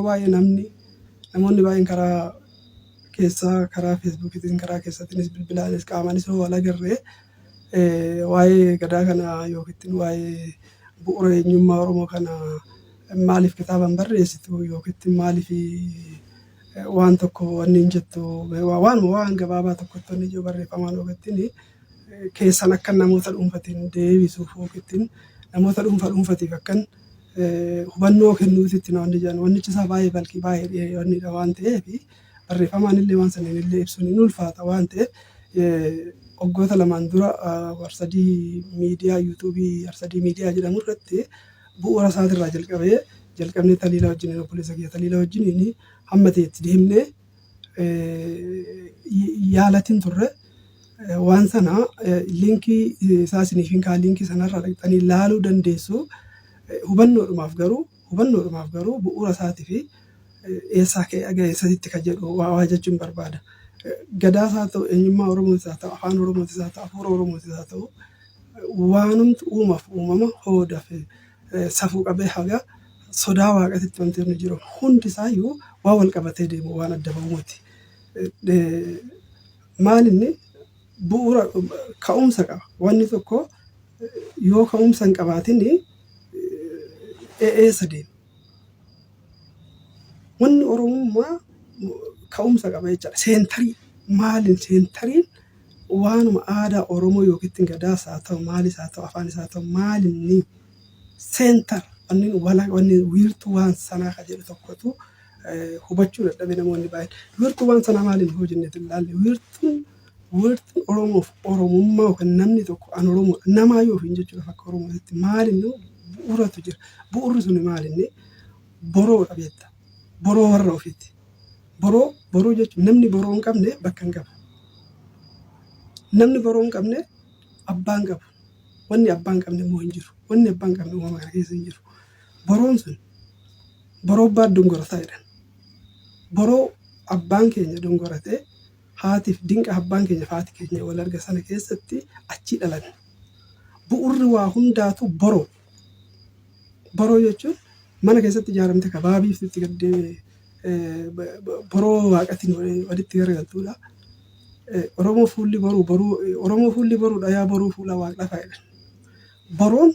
baay'ee namoonni baay'een karaa keessaa, karaa Feesbuukiitiin, karaa keessattiinis, bilbilaanis, qaamaanis yoo wal agarree, waa'ee Gadaa kana yookiin waa'ee bu'uura eenyummaa Oromoo kana maaliif kitaaba hin barreessitu yookiin maaliif waan tokko wanni hin jettu, waan gabaabaa tokkotti wanni ijoo barreeffamaan yookiin keessan akka namoota dhuunfatiin deebisuuf yookiin namoota dhuunfa dhuunfatiif akkan hubannoo kennuutitti wanni jedhan, wannichi isaa baay'ee balqii baay'ee wannidha waan ta'eef, barreeffamaan illee waan saniin illee ibsuun hin ulfaata waan ta'eef, waggoota 2n dura Arsadii Miidiyaa, Yuutuubii Arsadii Miidiyaa jedhamu irratti bu'uura isaatirraa jalqabee jalqabnee Taliilaa wajjiniin, obboleessa kiyya Taliilaa wajjiniin hamma ta'e itti deemnee yaalatiin turre. Waan sana liinkii isaa isiniif hin kaa, liinkii sanarraa dhaqxanii ilaaluu dandeessu. Hubannoodhumaaf garuu bu'uura isaatii fi eessaa ka'ee aga eessatti kan jedhu waa jechuun barbaada. Gadaas haa ta'u, eenyummaa Oromootis haa ta'u, afaan Oromootis haa ta'u, hafuura Oromootis haa ta'u, waanumti uumaaf uumama hoodaa fi safuu qabee haga sodaa waaqatitti wanti inni jiru hundi isaayyuu waan wal qabatee deemu, waan adda bahu miti. Maal inni bu'uura ka'umsa qaba. Wanni tokko yoo ka'umsa hin qabaatin eessa deema? Wanni Oromummaa ka'umsa qaba jechaadha. Centerii maaliin centeriin waanuma aadaa Oromoo yookiin Gadaas haa ta'u, maalis haa ta'u, afaanis haa ta'u, maalinni center wanni wanni wiirtuu waan sanaa ka jedhu tokkotu hubachuu dadhabe namoonni baay'een. Wiirtuu waan sanaa maaliin hoo jenneetu ilaalle, wiirtuun Oromoof Oromummaa yookaan namni tokko an Oromoodha namaa yoo ofiin jechuudhaaf akka Oromootitti maalinni bu'uuratu jira. Bu'uurri suni maalinni boroodha beekta. Boroo warra ofiiti. Boroo, boroo jechuun namni boroo hin qabne bakka hin qabu. Namni boroo hin qabne abbaa hin qabu. Wanni abbaa hin qabne immoo hin jiru. Wanni abbaa hin qabne uumama kana keessa hin jiru. Boroon sun boroo abbaa dongorataa jedhan. Boroo abbaan keenya dongoratee haatiif dinqa abbaan keenya fi haati keenya wal arga sana keessatti achii dhalan. Bu'urri waa hundaatu boroo. Boroo jechuun mana keessatti ijaaramte kabaabii itti gaddee boroo waaqatiin walitti garagaltuudha. Oromoo fuulli boruu boruu, Oromoo fuulli boruu dhayaa boruu fuula waaq lafaa jedhan. Boroon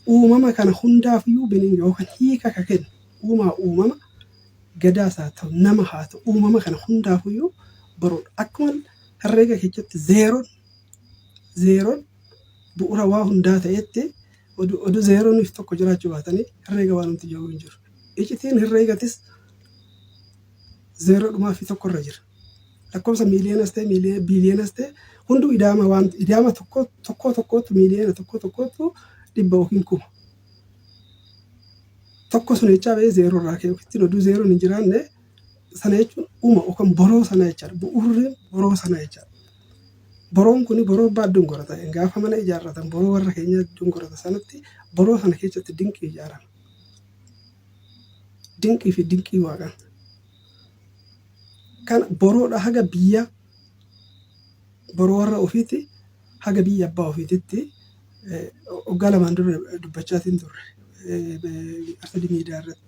uumama kana hundaafiyyuu meaning yookaan hiika ka kennu, uumaa uumama Gadaas haa ta'u, nama haa ta'u, uumama kana hundaafiyyuu boroodha. Akkuma herreega keessatti zeeroon bu'uura waa hundaa ta'etti, oduu zeerooniif tokko jiraachuu baatanii herreega waan nuti jiru hin jiru. Icitiin herreegatis zeeroo dhumaa fi tokko irra jira. Lakkoofsa miiliyoonas ta'e, biiliyoonas ta'e, hunduu idaama waan idaama tokko tokko tokkotu miiliyoona tokko tokkotu dhibba yookiin kuma. Tokko sun jechaa ba'ee zeeroo irraa ka'e yookiin oduu zeeroon hin jiraanne sana jechuun uuma yookaan boroo sana jechaadha. Bu'uurri boroo sana jechaadha. Boroon kun boroo abbaa dongorata. Gaafa mana ijaarratan boroo warra keenyaa dongorata sanatti, boroo sana keessatti dinqii ijaarama. Dinqii fi dinqii waaqan. Kana boroodha haga biyya boroo warra ofiiti haga biyya abbaa ofiititti waggaa 2n dura dubbachaatiin turre Arsadii Miidiyaa irratti.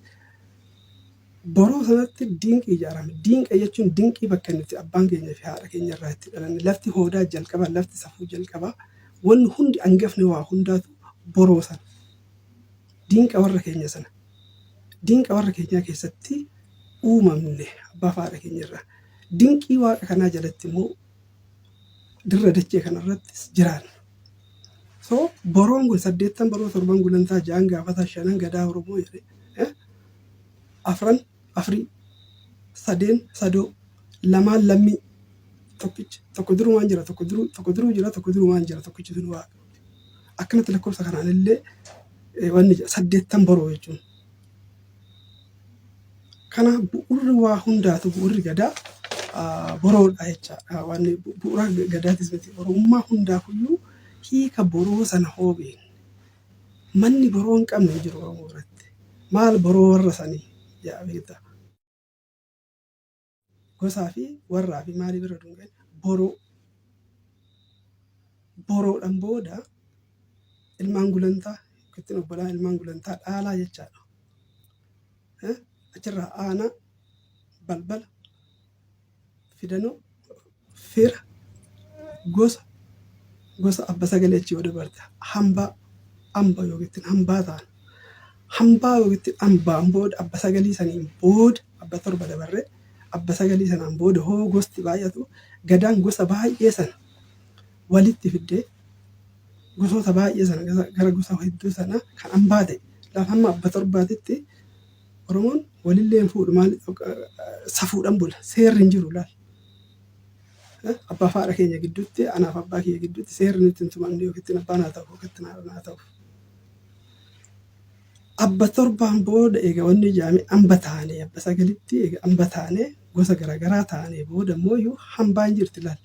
Boroo sanatti dinqii ijaarame. Dinqa jechuun dinqii bakka nuti abbaan keenya fi haadha keenya irraa itti dhalanne. Lafti hoodaa jalqaba, lafti safuu jalqaba. Wanni hundi hangafni waa hundaatu boroo sana. Dinqa warra keenya sana. Dinqa warra keenyaa keessatti uumamne abbaa fi haadha keenya irraa. Dinqii waaqa kanaa jalatti immoo dirra dachee kanarrattis jiraanna. So boroon kun saddeettan boroo, torban gulantaa, ja'an gaafataa, shanan Gadaa Oromoo jedhe, afran afrii, sadeen sadoo, lamaan lammii, tokkicha tokko durumaan jira, tokko duruu, tokko duruu jira, tokko durumaan jira, tokkichi sun waaqa. Akkanatti lakkoofsa kanaan illee wanni jedha saddeettan boroo jechuun. Kana bu'urri waa hundaatu, bu'urri Gadaa boroodha jechaadha. Wanni bu'uura Gadaatis miti, Oromummaa hundaafuyyuu hiika boroo sana hoo beekne. Manni boroo hin qabne hin jiru Oromoo biratti. Maal boroo warra sanii yaa beektaa? Gosaa fi warraa fi maalii bira dungan boroo. Boroodhaan booda ilmaan gulantaa yookiin obbolaan ilmaan gulantaa dhaalaa jechaadha. Achirraa aanaa, balbala, fidanoo, fira, gosa, gosa abba sagalee achi yoo dabarte hambaa, amba yookiin hambaa ta'an. Hambaa yookiin hambaan booda abba sagalii saniin booda abba torba dabarree abba sagalii sanaan booda hoo gosti baay'atu gadaan gosa baay'ee sana walitti fiddee gosoota baay'ee sana gara gosa hedduu sana kan hambaa ta'e lafa hamma abba torbaatitti Oromoon walillee hin fuudhu maal safuudhaan bula seerri hin jiru laal. Abbaa fi haadha keenya gidduutti anaaf abbaa kiyya gidduutti seerri nutti hin tumamne yookiin abbaan haa ta'u yookiin haadha haa ta'u. Abba torbaan booda eega wanni ijaame amba taane abba sagalitti eega amba taane gosa garaagaraa taane booda immoo iyyuu hambaan jirti laal.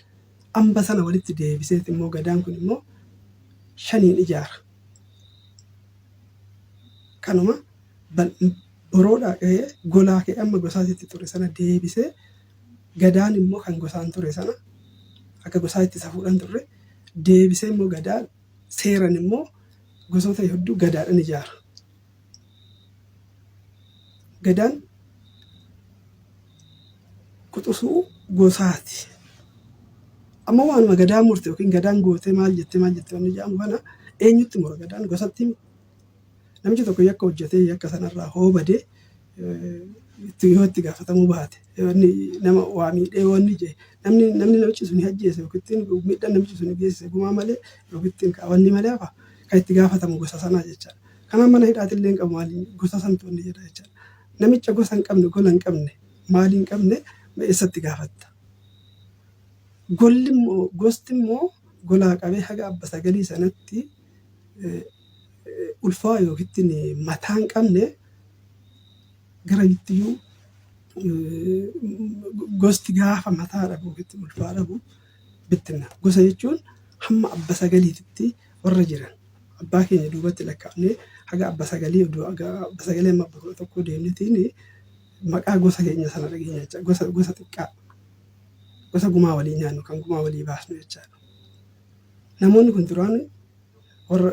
Amba sana walitti deebiseet immoo gadaan kun immoo shaniin ijaara. Kanuma boroodhaa ka'ee golaa ka'ee amma gosaatitti ture sana deebisee gadaan immoo kan gosaan ture sana akka gosaa itti safuudhaan turre deebisee immoo gadaa seeran immoo gosoota hedduu gadaadhaan ijaara. Gadaan quxisuu gosaati. Amma waanuma gadaan murte yookiin gadaan gootee maal jettee maal jettee wanni jedhamu kana eenyutti mura gadaan gosatti himi. Namichi tokko yakka hojjetee yakka sanarraa hoo badee yoo itti gaafatamuu baate wanni nama waa miidhee wanni jedhe namni namni namichi sun ajjeese yookiin miidhaan namichi sun geessise gumaa malee yookiin wanni malee hafa kan itti gaafatamu gosa sanaa jechaadha. Kanaaf mana hidhaatillee hin qabu maaliin gosa santu wanni jedha jechaadha. Namicha gosa hin qabne gola hin qabne maalii hin qabne eessatti gaafatta? Golli immoo gosti immoo golaa qabee haga abba sagalii sanatti ulfaa yookiin mataa hin qabne gara ittiyyuu gosti gaafa mataa dhabu yookiin ulfaa dhabu bittinna. Gosa jechuun hamma abba sagaliititti warra jiran abbaa keenya duubatti lakkaa'nee haga abba sagalii abba sagalii hamma abba 11 deemnetiin maqaa gosa keenya sana dhageenya jecha gosa gosa xiqqaa gosa gumaa walii nyaannu kan gumaa walii baasnu jechaadha. Namoonni kun duraan warra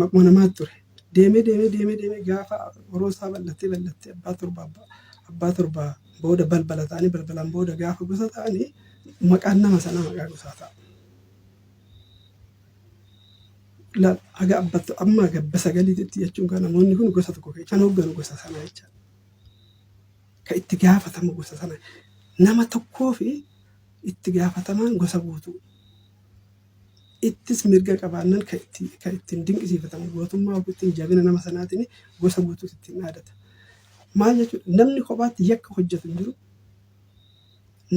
maquma namaatti ture. Deemee deemee deemee deemee gaafa yeroo isaa bal'attee bal'attee abbaa torbaa booda balbala ta'anii balbalaan booda gaafa gosa ta'anii maqaan nama sanaa maqaa gosaa ta'a. Haga amma abba sagaliititti jechuun kan namoonni kun gosa tokko kan hoogganu gosa sanaa jechaadha. Kan itti gaafatamu gosa sana. Nama tokkoo fi itti gaafatamaan gosa guutuu. Ittis mirga qabaannan kan ittiin dinqisiifatamu gootummaa ittiin jabina nama sanaatiin gosa guutuu ittiin dhaadata. Maal jechuudha namni kophaatti yakka hojjetu hin jiru.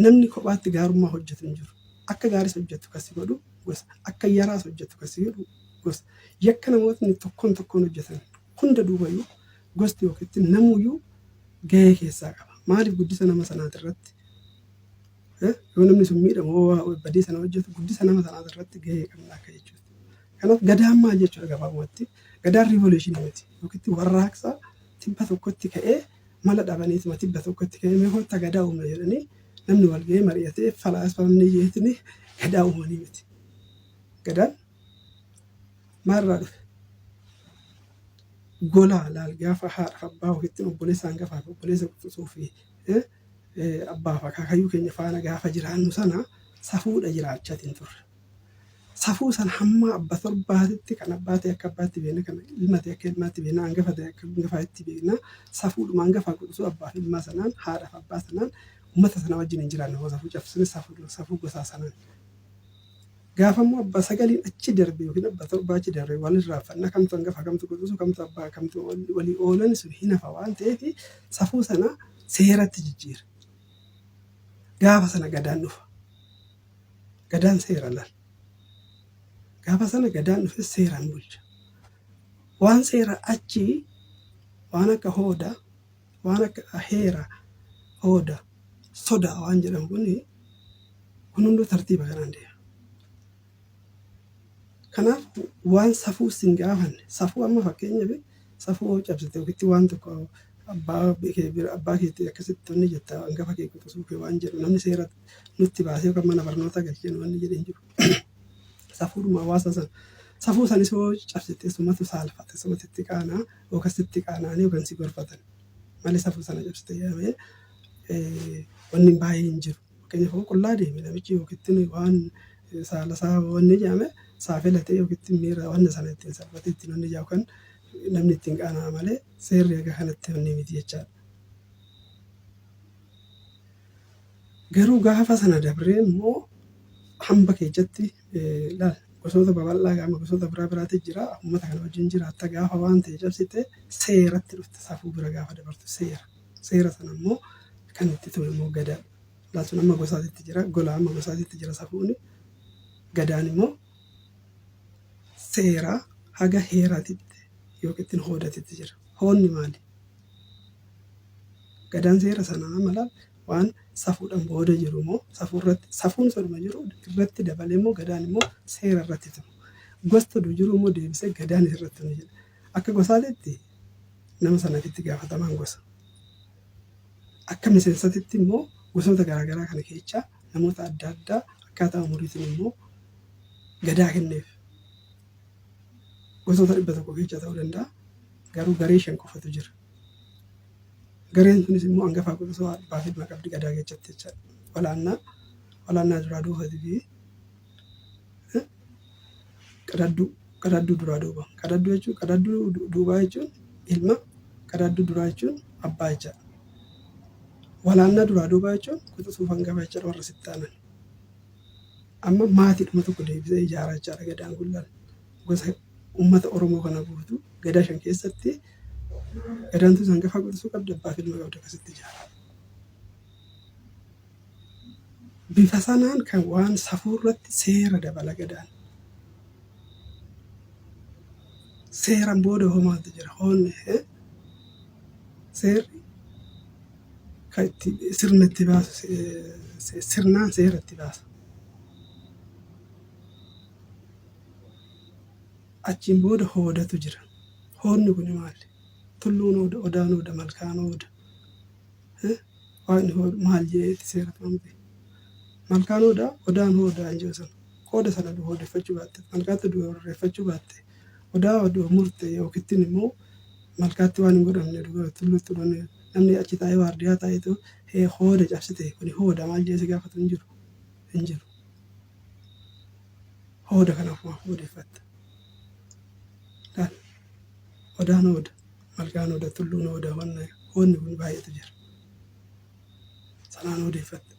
Namni kophaatti gaarummaa hojjetu hin jiru. Akka gaariis hojjetu kan si godhu gosa. Akka yaraas hojjetu kan si godhu gosa. Yakka namootni tokkoon tokkoon hojjetan hunda duubayyuu gosti yookiin namuyyuu gahee keessaa qaba. Maaliif guddisa nama sanaati irratti yoo namni sun miidhamu hoo badii sana hojjetu guddisa nama sanaati irratti gahee qabna akka jechuudha. Kanaaf gadaan maal jechuudha gabaabumatti gadaan revolutionii miti yookiin warraaqsa tibba tokkotti ka'ee mala dhabaniituma tibba tokkotti ka'ee mee kottaa gadaa uumna jedhanii namni wal ga'ee mari'atee falaasfamni jeetini gadaa uumanii miti. Gadaan maalirraa dhufe? Golaa laal gaafa haadhaaf abbaa yookiin obboleessa hangafaaf obboleessa quxisuu fi abbaaf akaakayyuu keenya faana gaafa jiraannu sana safuudha jiraachaatiin turre. Safuu sana hamma abba torbaatitti kan abbaa ta'e akka abbaatti beekna, kan ilma ta'e akka ilmaatti beekna, hangafa ta'e akka hangafaatti beekna. Safuudhuma hangafaa quxisuu abbaa fi ilmaa sanaan, haadhaaf abbaa sanaan uummata sana wajjin hin jiraannu. Hoo safuu cabsine safuu gosaa sanaan. Gaafa immoo abbaa sagaliin achi darbe yookiin abbaa torbaa achi darbe walirraa uffannaa kamtu hangafa kamtu quxisuu kamtu abbaa kamtu walii oolan sun hin hafa waan ta'eef safuu sana seeratti jijjiira. Gaafa sana gadaan dhufa. Gadaan seera laal. Gaafa sana gadaan dhufe seeraan bulcha. Waan seera achi waan akka hooda, waan akka heera, hooda, soda waan jedhamu kuni kun hunduu tartiiba kanaan deema. Kanaaf waan safuu sin gaafanne safuu amma fakkeenyaaf safuu yoo cabsite ofitti waan tokko abbaa kee bira abbaa keetti akkasitti wanni jetta hangafa kee quxisuu kee waan jedhu namni seera nutti baasee yookaan mana barnootaa galchee wanni jedhe hin jiru. Safuudhuma hawaasa sana safuu sanis yoo cabsite sumatu saalfate sumatu itti qaanaa yookaan sitti qaanaanii yookaan si gorfatan. Malee safuu sana cabsite jedhamee wanni baay'ee hin jiru. Fakkeenyaaf yoo qullaa deeme namichi yookiin waan saala isaa wanni jedhame saafilatee yookiin miira wanna sana ittiin salphatee ittiin wanni jedhu kan namni ittiin qaana'a malee seerri haga kanatti wanni miti jechaadha. Garuu gaafa sana dabree immoo hamba keessatti laal gosoota babal'aa gama gosoota biraa biraatu jira. Uummata kana wajjin jiraatta gaafa waan ta'e cabsite seeratti dhufte safuu bira gaafa dabartu seera. Seera sana immoo kan itti tume immoo gadaadha. Laal sun amma gosaatitti jira. Gola amma gosaatitti jira safuuni. Gadaan immoo seera haga heeraatitti yookiin hoodatitti jira. Hoodni maali? Gadaan seera sanaa mala waan safuudhaan booda jiru moo safuu irratti safuun sanuma jiru irratti dabalee immoo gadaan immoo seera irratti tumu. Gosti oduu jiru immoo deebisee gadaan irratti tumu jedha. Akka gosaatitti nama sanaaf itti gaafatamaan gosa. Akka miseensatitti immoo gosoota garaagaraa kana keessaa namoota adda addaa akkaataa umuriitiin immoo gadaa kenneef. Gosoota 100 keessa ta'uu danda'a. Garuu garee 5 qofatu jira. Gareen sunis immoo hangafaa quxisuu abbaa fi ilma qabdi gadaa keessatti jechaadha. Walaannaa walaannaa duraa duubatii fi qadadduu qadadduu duraa duuba. Qadadduu jechuun qadadduu duubaa jechuun ilma qadadduu duraa jechuun abbaa jechaadha. Walaannaa duraa duubaa jechuun quxisuuf hangafa jechaadha warra sitti aanan. Amma maatiidhuma tokko deebisee ijaaraa jechaadha gadaan kun laal. Gosa uummata Oromoo kana guutuu gadaa 5 keessatti gadaan tun hangafaa quxisuu qabdi abbaa fi ilma qabdi akkasitti ijaara. Bifa sanaan kan waan safuu irratti seera dabala gadaan. Seeran booda hoo maaltu jira? Hoonni seerri kan itti sirna itti baasu sirnaan seera itti baasa. Achiin booda hoodatu jira. Hoodni kun maali? Tulluun hooda, odaan hooda, malkaan hooda. Waaqni hooda maal jedheeti seera tumamte? Malkaan hooda, odaan hooda hin jiru sana. Hooda sana hoodeffachuu baatte, malkaatti hoodeffachuu baatte, odaa oduu murte yookiin immoo malkaatti waan hin godhamne tulluutti godhamne namni achi taa'ee waardiyaa taa'eetu hooda cabsite kuni hooda maal jedhee si gaafatu hin jiru. Hin jiru. Hooda kana ofumaaf hoodeffatta. Laal odaan hooda, malkaan hooda, tulluun hooda, wanna hoodni kun baay'eetu jira. Sanaan hoodeffatta.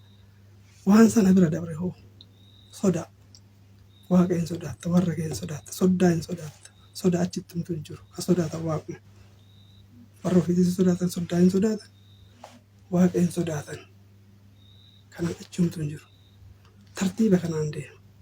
Waan sana bira dabre hoo sodaa. Waaqa hin sodaatta, warra kee hin sodaatta, soddaa hin sodaatta. Sodaa achitti humtu hin jiru. Ka sodaatan waaquma. Warra ofiitis hin sodaatan, soddaa hin sodaatan, waaqa hin sodaatan. Kanaan achi humtu hin jiru. Tartiiba kanaan deema.